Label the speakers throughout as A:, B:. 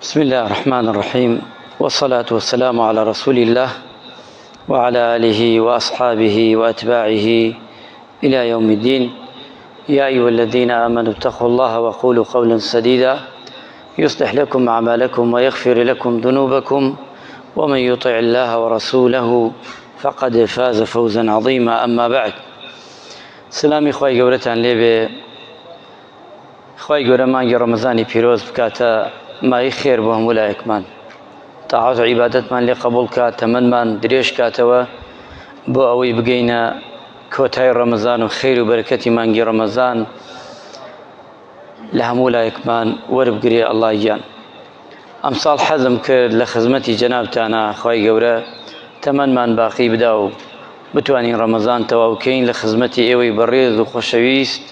A: بسم الله الرحمن الرحيم والصلاة والسلام على رسول الله وعلى آله وأصحابه وأتباعه إلى يوم الدين يا أيها الذين آمنوا اتقوا الله وقولوا قولا سديدا يصلح لكم أعمالكم ويغفر لكم ذنوبكم ومن يطع الله ورسوله فقد فاز فوزا عظيما أما بعد سلامی خوای گەورەتان لێبێ خوای گەورە مانگی ڕەمەزانی پیرۆز بکاتە مایەی خێر بۆ هەموو لایەکمان تاعەت و عیبادەتمان لێ قبوڵ کات تەمەنمان درێژ کاتەوە بۆ ئەوەی بگەینە کۆتای ڕەمەزان و خێر و بەرەکەتی مانگی ڕەمەزان لە هەموو لایەکمان وەربگرێ ئەڵڵا گیان ئەمساڵ حەزم کرد لە خزمەتی جەنابتانە خوای گەورە تەمەنمان باقی بدا و بتوانین ڕەمەزان تەواوکەین لە خزمەتی ئێوەی بەڕێز و خۆشەویست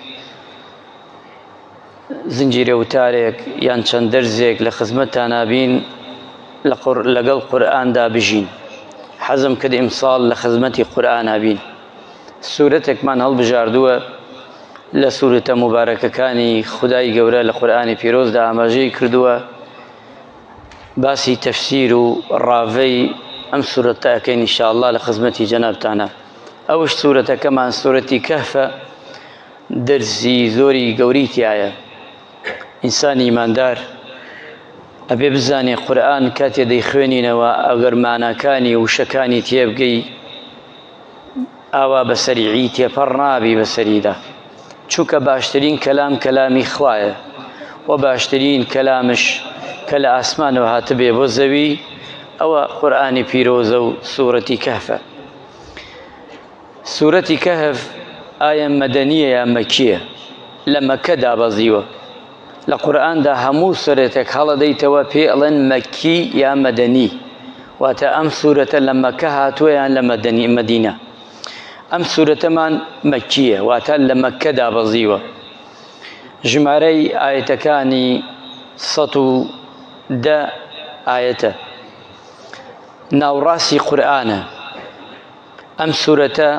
A: زنجیرە وتارێک یان چەند دەرزێک لە خزمەتتانا بین لەگەڵ قورئاندا بژین. حەزم کرد ئیمساڵ لە خزمەتی قورئانا بین. سورەتێکمان هەڵبژاردووە لە سورەتە موبارەکەکانی خودای گەورە لە قورئانی پیرۆزدا ئاماژەی کردووە باسی تەفسیر و ڕاڤەی ئەم سورەتە ئەکەین ان شاء اللە لە خزمەتی جەنابتانا. ئەوش سورەتەکەمان سورەتی کەهفە. دەرسی زۆری گەورەی تیایە ئینسانی ئیماندار ئەبێ بزانێ قورئان کاتێ دەیخوێنینەوە ئەگەر ماناکانی وشەکانی تێبگەی ئاوا بە سەریعی تێپەڕ نابی بەسەریدا چونکە باشترین کەلام کەلامی خوایە و باشترین کەلامش کە لە ئاسمانەوە هاتبێ بۆ زەوی ئەوە قورئانی پیرۆزە و سوورەتی کەهفە. سورەتی کەهف ئایا مەدەنیە یا مەکیە؟ لە مەکە دابەزیوە. لە قورئاندا هەموو سورەتێک هەڵەدەیتەوە پێی ئەڵێن مەکی یا مەدەنی. واتە ئەم سورەتە لە مەکە هاتووە یان لە مەدەنی مەدینە. ئەم سورەتەمان مەکیە واتە لە مەکە دابەزیوە. ژمارەی ئایەتەکانی 110 ئایەتە. ناوڕاستی قورئانە. ئەم سورەتە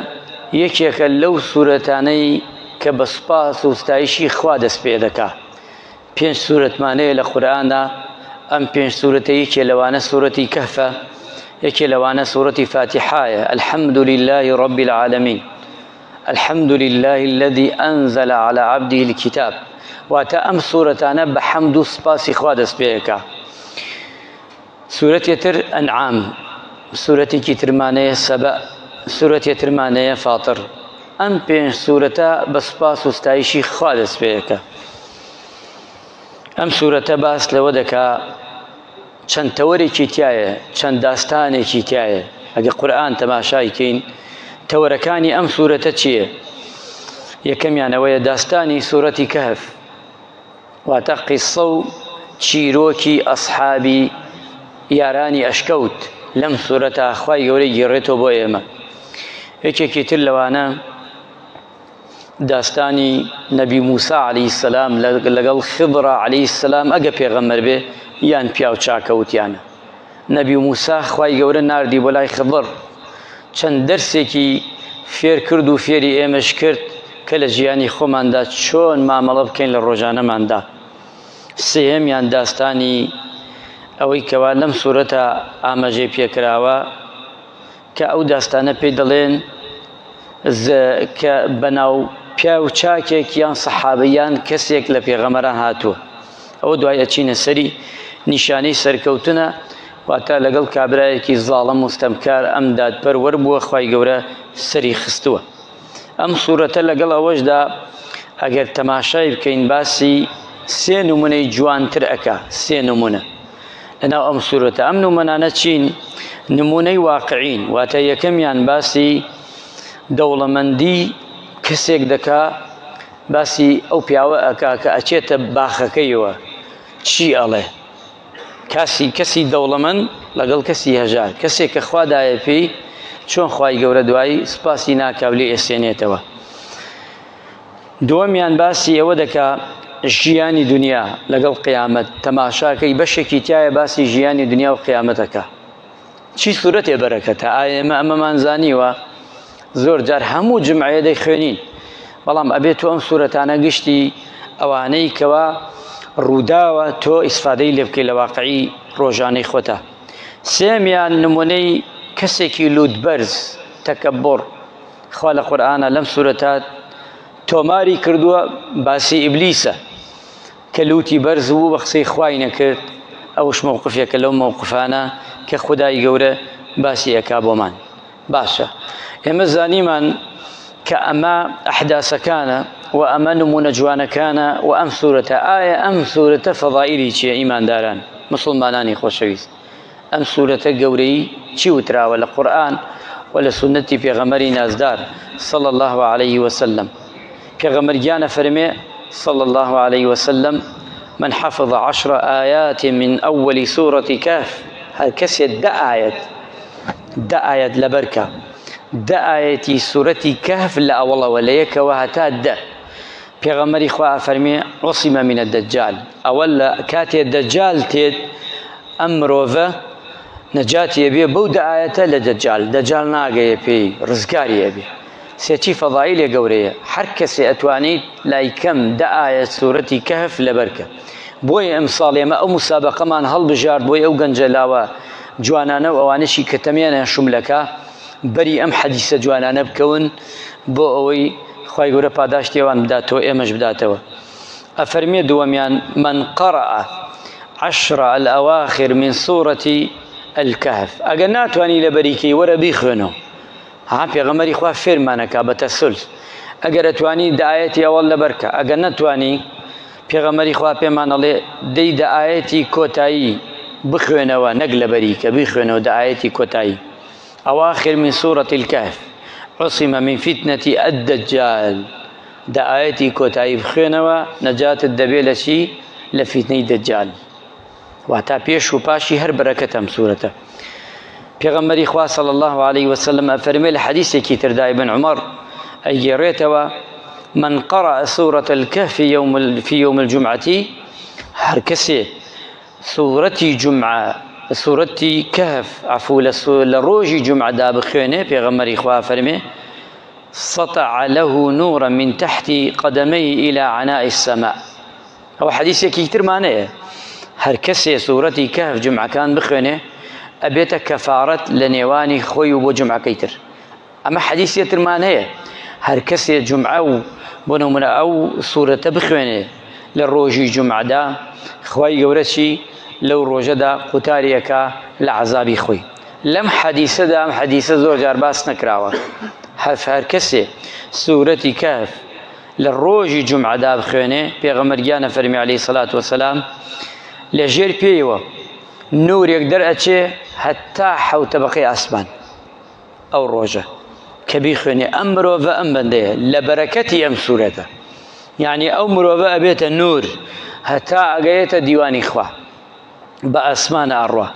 A: یەکێکە لەو سورەتانەی کە بە سوپاس و ستایشی خوا دەست پێ دەکا. پێنج سورەتمان هەیە لە قورئاندا، ئەم پێنج سورەتە یەکێ لەوانە سورەتی کەهفە، یەکێ لەوانە سورەتی فاتیحایە، الحمد لله رب العالمین، الحمد لله الذي أنزل على عبده الكتاب. واتە ئەم سورەتانە بە حەمد و سوپاسی خوا دەست پێ ئەکا. سورەتێ تر ئەنعام، سورەتێکی ترمان هەیە سەبەء، سورەتێ ترمان هەیە فاتر. ئەم پێنج سورەتە بە سوپاس و ستایشی خوا دەست پێ ئەکا. ئەم سورەتە باس لەوە دەکا چەند تەوەرێکی تایە، چەند داستانێکی تایە. ئەگە قورئان تەماشای کەین تەوەرەکانی ئەم سورەتە چییە؟ یەکەمیان ئەوەیە داستانی سورەتی کەهف. واتە قیسسە و چیرۆکی ئەسحابی یارانی ئەشکەوت لەم سورەتە خوای گەورەی گێڕێتەوە بۆ ئێمە. یەکێکی تر لەوانە داستانی نەبی موسا عەلەیهی سەلام لەگەڵ خضرا عەلەیهی سەلام ئەگە پێغەمبەر بێ یان پیاو چاکەوتیانە. نەبی موسا خوای گەورە ناردی بۆ لای خضر چەند دەرسێکی فێر کرد و فێری ئێمەش کرد کە لە ژیانی خۆماندا چۆن مامەڵە بکەین لە ڕۆژانەماندا. سێهەمیان داستانی ئەوەی کەوا لەم سورەتە ئاماژەی پێکراوە کە ئەو داستانە پێی دەڵێن کە بەناو پیاو چاکێک یان سەحابە یان کەسێک لە پێغەمبەران هاتووە ئەوە دوای ئەچینە سەری نیشانەی سەرکەوتنە واتە لەگەڵ کابرایەکی زاڵم و ستەمکار ئەم دادپەروەر بووە خوای گەورە سەری خستووە. ئەم سورەتە لەگەڵ ئەوەشدا ئەگەر تەماشای بکەین باسی سێ نمونەی جوانتر ئەکا سێ نمونە لەناو ئەم سورەتە ئەم نمونانە چین نمونەی واقعین واتە یەکەمیان باسی دەوڵەمەندی کەسێک دەکا باسی ئەو پیاوە ئەکا کە ئەچێتە باخەکەیەوە چی ئەڵێ کاسی کەسی دەوڵەمەند لەگەڵ کەسی هەژار کەسێک کە خوا دایە پێی چۆن خوای گەورە دوایی سوپاسی ناکا و لێ ئەسێنێتەوە. دووەمیان باسی ئەوە دەکا ژیانی دنیا لەگەڵ قیامەت تەماشاکەی بەشێکی تایە باسی ژیانی دنیا و قیامەتەکە چی سورەتێ بەرەکەتە ئایا ئێمە ئەمەمان زانیوە زۆر جار هەموو جمعەیە دەیخوێنین بەڵام ئەبێت تۆ ئەم سورەتانە گشتی ئەوانەی کەوا ڕووداوە تۆ ئیسفادەی لێ بکەی لە واقعی ڕۆژانەی خۆتا. سێمیان نمونەی کەسێکی لوت بەرز، تەکەبوڕ، خوا لە قورئانا لەم سورەتە تۆماری کردووە باسی ئیبلیسە کە لوتی بەرز بوو بە قسەی خوای نەکرد، ئەوش مەوقفێکە لەو مەوقفانە کە خودای گەورە باسی ئەکا بۆمان. باشە ئێمە زانیمان کە ئەمە ئەحداسەکانە و ئەمە نمونە جوانەکانە و ئەم سورەتە، ئایا ئەم سورەتە فەضائیلی چییە؟ ئیمانداران مسلمانانی خۆشەویست ئەم سورەتە گەورەی چی وتراوە لە قورئان و لە سوننەتی پێغەمبەری نازدار صلی الله علیه وسلم؟ پێغەمبەر گیانە فەرمێ صلی الله علیه وسلم من حفظ عشر آیات من أول سورة کهف، هەر کەسێ دە ئایەت دە ئایەت لەبەرکە، دە ئایەتی سورەتی کەهف لە ئەوەڵەوە لە یەکەوە هەتا دە، پێغەمبەری خوا ئەفەرمێ عصم من الدجال، ئەوە لە کاتێ دەجال تێت ئەم مرۆڤە نەجاتی ئەبێ بەو دە ئایەتە لە دەجال، دەجال ناگەیە پێی ڕزگاری ئەبێ. سێچی فەضائیلێ گەورەیە، هەر کەسێ ئەتوانیت لای کەم دە ئایەت سورەتی کەهف لەبەرکە. بۆیە ئەمساڵ ئێمە ئەو موسابەقەمان هەڵبژارد بۆی ئەو گەنجە لاوە جوانانە و ئەوانەشی کە تەمیانیان شوملەکە بەری ئەم حەدیسە جوانانە بکەون بۆ ئەوەی خوای گەورە پاداشتی ئەوان بداتەوە ئێمەش بداتەوە. ئەفەرمێ دووەمیان من قرأ عشر الأواخر من سورة الكهف، ئەگەر ناتوانی لەبەریکەی وەرە بیخوێنەوە. ها پێغەمبەری خوا فێرمانەکا بە تەسل، ئەگەر ئەتوانی دە ئایەتی ئەوەڵ لەبەرکە، ئەگەر نەتوانی پێغەمبەری خوا پێمان ئەڵێ دەی دە ئایەتی کۆتایی بخوێنەوە، نەک لەبەریکە بیخوێنەوە دە ئایەتی کۆتایی. أواخر من سورة الكهف عصم من فتنة الدجال، دە ئایەتی کۆتایی بخوێنەوە نەجاتت دەبێ لە چی؟ لە فیتنەی دەجال. واتا پێش و پاشی هەر بەرەکەتە ئەم سورەتە. پێغەمبەری خوا صلی الله علیه وسلم ئەفەرمێ لە حەدیثێکی تردا ابن عمر ئەیگێڕێتەوە من قرأ سورة الكهف يوم في يوم الجمعة، هەر کەسێ سورەتی جمعە سورەتی کەهف عفو لە ڕۆژی جمعەدا بخوێنێ، پێغەمبەری خوا فەرمێ سطع له نورا من تحت قدميه إلى عناء السماء. ئەوە حەدیثێکی ترمان هەیە هەر کەسێ سورەتی کەهف جمعەکان بخوێنێ ئەبێتە کەفارەت لە نێوانی خۆی و بۆ جمعەکەی تر. ئەمە حەدیثێ ترمان هەیە هەر کەسێ جمعە و بۆ نمونە ئەو سورەتە بخوێنێ لە ڕۆژی جمعەدا خوای گەورە چی لەو ڕۆژەدا قوتاریەکە لە عەزابی خۆی. لەم حەدیسەدا ئەم حەدیسە زۆر جار باس نەکراوە، هەر کەسێ سورەتی کەهف لە ڕۆژی جومعەدا بخوێنێ، پێغەمبەر گیانە فەرمی عەلەیهی سەلات وەسەلام لە ژێر پێیەوە نورێک دەرئەچێ هەتا حەوت تەبەقەی ئاسمان. ئەو ڕۆژە کە بیخوێنێ ئەم مرۆڤە ئەم بەندەیە لە بەرەکەتی ئەم سوورەتە، یعنی ئەو مرۆڤە ئەبێتە نور هەتا ئەگەیەتە دیوانی خوا بە ئاسمان ئەڕوا.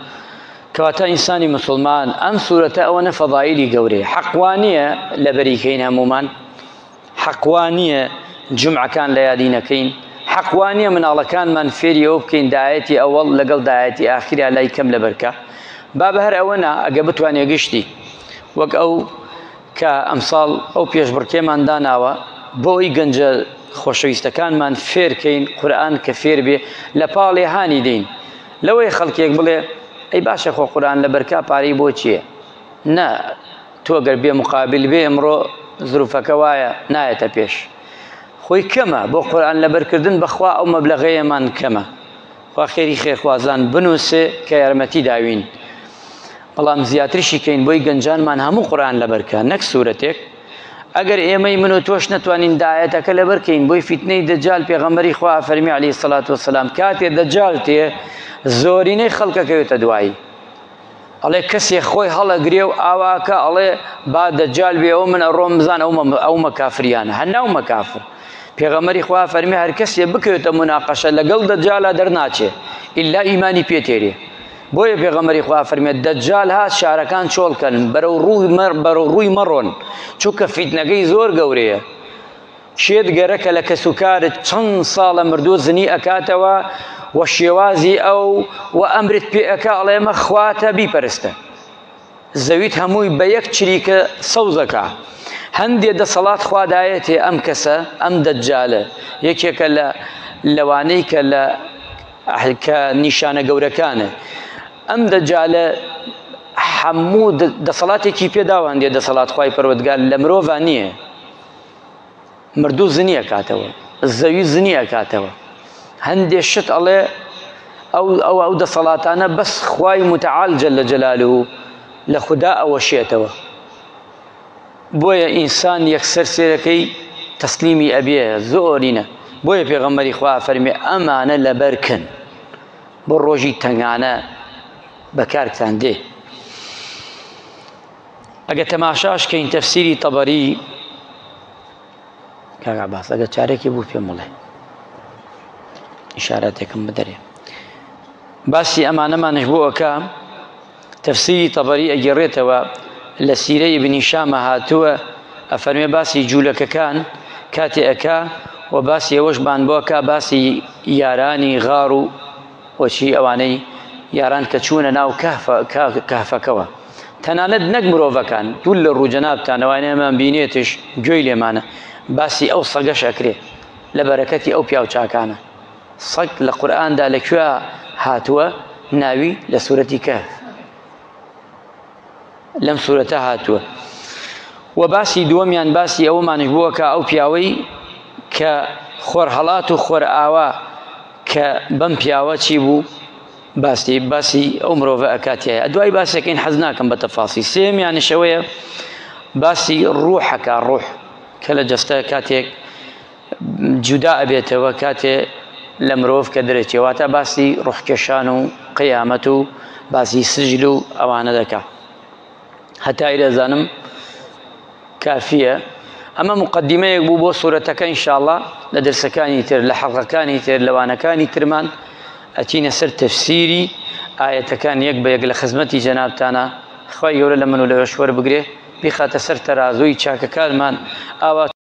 A: کەواتە ئینسانی مسلمان ئەم سوورەتە ئەوەنە فەضائیلی گەورەیە، حەق وا نییە لەبەریکەین هەمومان، حەق وا نییە جومعەکان لە یادی نەکەین، حەق وا نییە مناڵەکانمان فێری ئەوە بکەین دایەتی ئەوەڵ لەگەڵ دایەتی ئاخیرا لای کەم لەبەرکە. با بە هەر ئەوە نا، ئەگە بتوانێ گشتی وەک ئەو کە ئەمساڵ ئەو پێشبڕکێمان داناوە بۆ ئەوی گەنجە خۆشەویستەکانمان فێرکەین قورئان کە فێر بێ لە پاڵێ هانی دەین، لەوەی خەڵکێک بڵێ ئەی باشە خۆ قورئان لەبەرکا پارەی بۆ چییە؟ نا تۆ گەر بێ مقابل بێ ئەمڕۆ زروفەکە وایە نایەتە پێش خۆی کەمە بۆ قورئان لەبەرکردن بەخوا ئەو مەبلەغەیەمان کەمە. خوا خێری خێرخوازان بنووسێ کە یارمەتی داوین، بەڵام زیاترشی کەین بۆی گەنجانمان هەموو قورئان لەبەرکە نەک سورەتێک. ئەگەر ئێمەی من و تۆش نەتوانین دایەتەکە لەبەرکەین بۆی فیتنەی دەجال، پێغەمبەری خوا فەرمی عەلەیهی سەلات وەسەلام کاتێ دەجال تێ زۆرینەی خەڵکەکەوێتە دوایی، ئەڵێ کەسێ خۆی هەڵەگرێ و ئاواکە ئەڵێ با دەجال بێ ئەو من ئەڕۆم بزان ئەو مەکافریانە هەر ناو مەکافر. پێغەمبەری خوا فەرمی هەر کەسێ بکەوێتە مناقەشە لەگەڵ دەجالا دەرناچێ ئیلا ئیمانی پێ تێرێ. بۆیە پێغەمبەری خوا فەرمی دەجال هات شارەکان چۆڵکەن بەرەو ڕووی مەر بەرەو ڕووی مەڕۆن، چونکە فیتنەکەی زۆر گەورەیە. شێت گەرەکە لە کەسوکارت چەند ساڵە مردووە زنی ئەکاتەوە و شێوازی ئەو و ئەمرت پێ ئەکا ئەڵێ ئەمە خواتە بیپەرستە. زەویت هەمووی بە یەک چریکە سەوزەکە. هەندێ دەسەڵات خوادایەتێ ئەم کەسە ئەم دەجالە یەکێکە لە لەوانەی کە لە کە نیشانە گەورەکانە. ئەم دەجالە هەموو دەسەڵاتێکی پێداوە هەندێ دەسەڵات خوای پەروەردگار لە مرۆڤا نییە. مردوو زنی ئەکاتەوە، زەوی زنی ئەکاتەوە. هەندێ شت ئەڵێ ئەو ئەو ئەو دەسەڵاتانە بەس خوای متعال جل جلاله لە خودا ئەوەشێتەوە. بۆیە ئینسان یەکسەر سێرەکەی تەسلیمی ئەبێ زۆرینە. بۆیە پێغەمبەری خوا فەرمی ئەمانە لەبەرکن بۆ ڕۆژی تەنگانە بەکارتان دێ. ئەگە تەماشاش کەین تەفسیری تەبەری کاک عەباس ئەگە چارێکی بوو پێم بڵێ ئیشارەتێکم بدەرێ باسی ئەمانەمانش بۆ ئەکا تەفسیری تەبەری ئەگەڕێتەوە لە سیرەی ئیبن هیشامە هاتووە ئەفەرمێ باسی جوولەکەکان کاتێ ئەکا و باسی ئەوەشمان بۆ ئەکا باسی یارانی غار و وەچی ئەوانەی یاران کە چوونە ناو کەهفەکەوە تەنانەت نەک مرۆڤەکان دوور لە ڕوو جەنابتان ئەوانەی ئەمان بینێتش گوێی لێمانە باسی ئەو سەگەش ئەکرێ لە بەرەکەتی ئەو پیاو چاکانە سەگ لە قورئاندا لە کوێ هاتووە ناوی لە سورەتی کەهف لەم سورەتە هاتووە و باسی دووەمیان باسی ئەوەمانش بووە کە ئەو پیاوەی کە خۆرهەڵات و خۆرئاوا کە بەم پیاوە چی بوو باسی باسی ئەو مرۆڤە ئەکاتیایە دوای باسەکەین حەز ناکەم بە تەفاسی سێمیانشەوەیە باسی ڕوحەکە ڕوح کە لە جەستە کاتێک جودا ئەبێتەوە کاتێ لە مرۆڤ کە دەرەچێ واتە باسی ڕوحکێشان و قیامەت و باسی سجل و ئەوانە دەکا هەتا ئیرە زانم کافیە ئەمە مقدمەیەک بوو بۆ سوورەتەکە ئینشاءاللە لە دەرسەکانی تر لە حەڵقەکانی تر لەوانەکانی ترمان ئەچینە سەر تەفسیری ئایەتەکان یەک بە یەک لە خزمەتی جەنابتانە خوای گەورە لە من و لەوێش وەربگرێ بیخاتە سەر تەرازووی چاکەکانمان ئاوا.